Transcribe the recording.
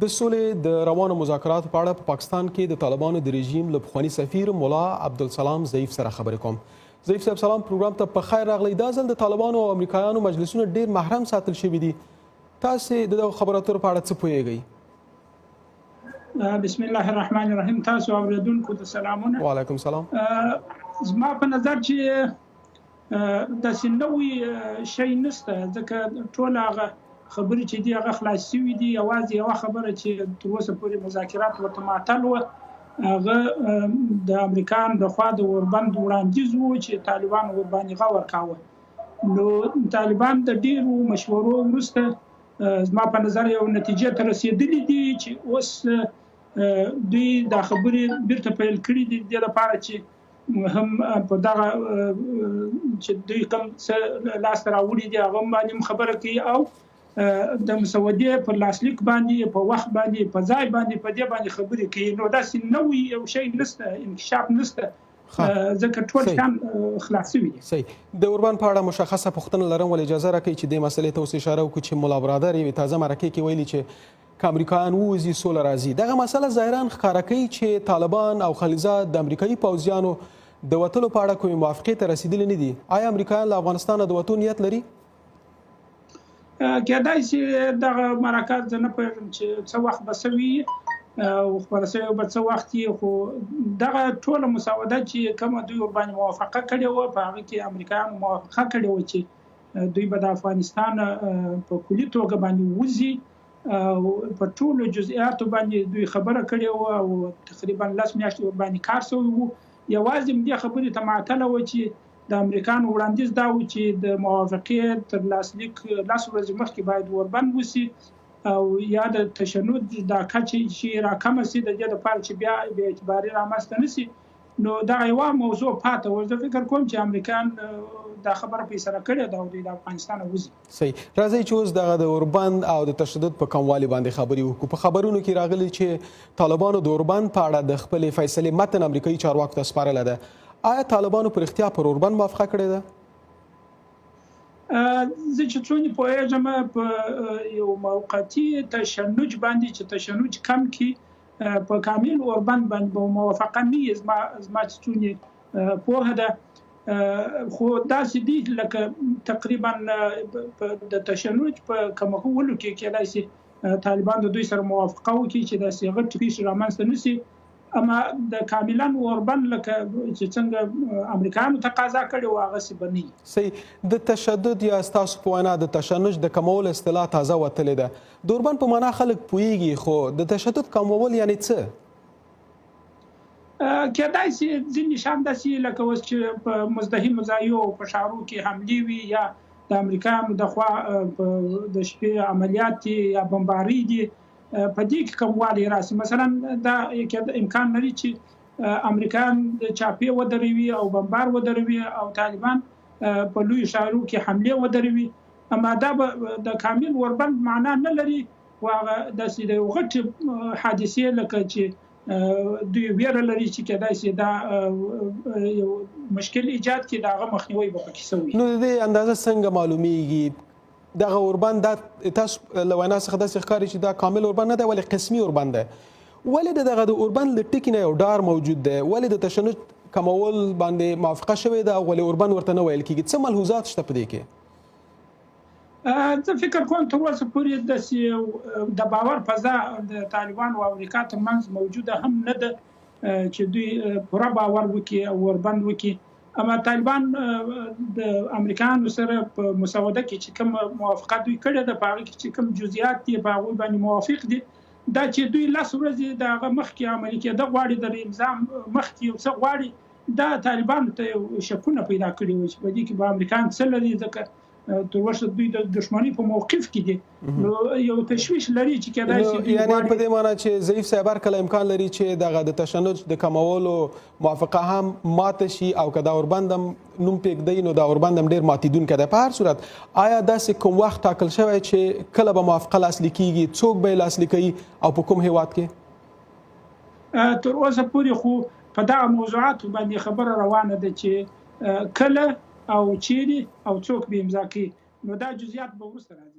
د سولې د روانو مذاکراتو په اړه په پاکستان کې د طالبانو د رژیم له پخواني سفیر ملا عبدالسلام ضعیف سره خبرې کوم. ضعیف صاحب سلام، پروګرام ته په خیر راغلی. دا ځل د طالبانو او امریکایانو مجلسونه ډیر محرم ساتل شوي دي. تاسو د دغو خبرو اترو په اړه څه پوهیږئ؟ بسم الله الرحمن الرحیم. تاسو اوریدونکو ته سلامونه. وعلیکم سلام. زما په نظر چې داسې نوی شی نشته، ځکه ټول هغه خبرې چې دي هغه خلاص شوي دي. یوازې یوه خبره چې تر اوسه پورې مذاکرات ورته معطل وه، هغه د امریکا د خوا د اوربند وړاندیز و چې طالبان ورباندې غور کاوه. نو طالبان د ډیرو مشورو وروسته زما په نظر یو نتیجې ته رسېدلي دي چې اوس دوی دا خبرې بیرته پیل کړي دي، د دې لپاره چې هم په دغه چې دوی کوم څه لاسته راوړي دي هغه باندې هم خبره کوي، او د مسودې پر لاسلیک باندې، په وخت باندې، په ځای باندې، په دې باندې خبرې کوي. نو داسې نوی یو شی نشته، انکشاف نشته، ځکه ټول شیان خلاص شوي دي. صحیح. د اوربند په اړه مشخصه پوښتنه لرم، ولې اجازه راکړئ چې دې مسئلې ته اوس اشاره وکړو چې ملا برادر یوې تازه مرکې کې ویلي چې که امریکایان ووځي سوله راځي. دغه مسله ظاهرا ښکاره کوي چې طالبان او خلیلزاد د امریکایي پوځیانو د وتلو په اړه کومې موافقې ته رسېدلي نه دي. آیا امریکایان له افغانستانه د وتو نیت لري؟ کېدای شي دغه مرکه زه نه پوهېږم چې څه وخت به سوي او خپره شوې به څه وخت وي، خو دغه ټوله مسوده چې کومه دوی ورباندې موافقه کړې وه، په هغه کې امریکایانو موافقه کړې وه چې دوی به د افغانستان په کلي توګه باندې وځي، او په ټولو جزئیاتو باندې دوی خبره کړې وه او تقریبا 10 میاشتې ورباندې کار شوی و. یوازې همدې خبرې ته معطله وه چې د امریکانو وړاندیز دا و چې د موافقې تر لاسلیک 10 ورځې مخکې باید اوربند وشي، او یا د تشنج دا کچه چې راکمه شي د دې لپاره چې بیا بې اعتباري رامنځته نه شي. نو دغه یوه موضوع پاته وه. زه فکر کوم چې امریکان دا خبره فیصله کړې ده او دوی د افغانستان وځي. صحیح. راځئ چې اوس دغه د اوربند او د تشدد په کموالي باندې خبرې وکړو. په خبرونو کې راغلي چې طالبانو د اوربند په اړه د خپلې فیصلې متن امریکایي چارواکو ته سپارلی ده. آیا طالبانو پر اختیار پر اوربند موافقه کړې ده؟ زه چې څومره پوهېږم په یو موقتي تشنج باندې چې تشنج کم کړي، په کامل اوربند باندې به موافقه نه وي، زما چې څومره پوهه ده. خو داسې دي لکه تقریبا د تشنج په کمولو کې کېدای شي طالبان د دوی سره موافقه وکړي چې داسې غټې پېښې رامنځته نه شي. اما د کاملا اوربند لکه چې څنګه امریکایانو تقاضا کړې وه هغسې به نه وي. صحیح. د تشدد یا ستاسو په وینا د تشنج د کمولو اصطلاح تازه وتلې ده. د اوربند په معنا خلک پوهیږي، خو د تشدد کمول یعنې څه؟ کېدای شي ځینې شیان داسې لکه اوس چې په مزدحمو ځایو او په ښارو کې حملې وي، یا د امریکایانو د خوا د شپې عملیات دي یا بمبارۍ دي، په دې کې کموالی راسي. مثلا دا امکان لري چې امریکایان چاپې ودروي او بمبار ودروي او طالبان په لویو ښارو کې حملې ودروي، اما دا به د کامل اوربند معنا نه لري. خو هغه داسې د یو غټې حادثې لکه چې دوی ویره لري چې کېدای شي دا یو مشکل ایجاد کړي، د هغه مخنیوی به پکې سوی. نو د دې اندازه څنګه معلومیږي؟ دغه اوربند دا تاسو له وینا څخه داسې ښکاري چې دا کامل اوربند نه دی، ولې قسمي اوربند دی. ولې د دغه د اوربند له ټکي نه یو ډار موجود دی؟ ولې د تشنج کمول باندې موافقه شوې ده، ولې اوربند ورته نه ویل کیږي؟ څه ملحوظات شته په دې کې؟ زه فکر کوم تر اوسه پورې داسې د باور فضا د طالبانو او امریکا ترمنځ موجوده هم نه ده چې دوی پوره باور وکړي او اوربند وکړي. اما طالبان د امریکایانو سره په مسوده کې چې کوم موافقه دوی کړې ده، په هغه کې چې کوم جزئیات دي په هغوی باندې موافق دي. دا چې دوی 10 ورځې د هغه مخکې عملي کېده غواړي، د امضا مخکې یو څه غواړي، دا طالبانو ته یو شکونه پیدا کړي وو چې په دې کې به امریکایان څه لري، ځکه تر اوسه دوی د دښمنۍ په موقف کې دي. نو یو تشویش لري چې کېدای شي دوی یعنې په دې معنا چې ضعیف صاحب هر کله امکان لري چې دغه د تشنج د کمولو موافقه هم ماته شي، او که دا اوربند هم نوم پرېږدي نو دا اوربند هم ډېر ماتېدونکی دی. په هر صورت آیا داسې کوم وخت ټاکل شوی چې کله به موافقه لاسلیکېږي، څوک به یې لاسلیکوي او په کوم هیواد کې؟ تر اوسه پورې خو په دغه موضوعاتو باندې خبره روانه ده چې کله او چیرې او څوک به امضا کوي، نو دا جزئیات به وروسته راځي.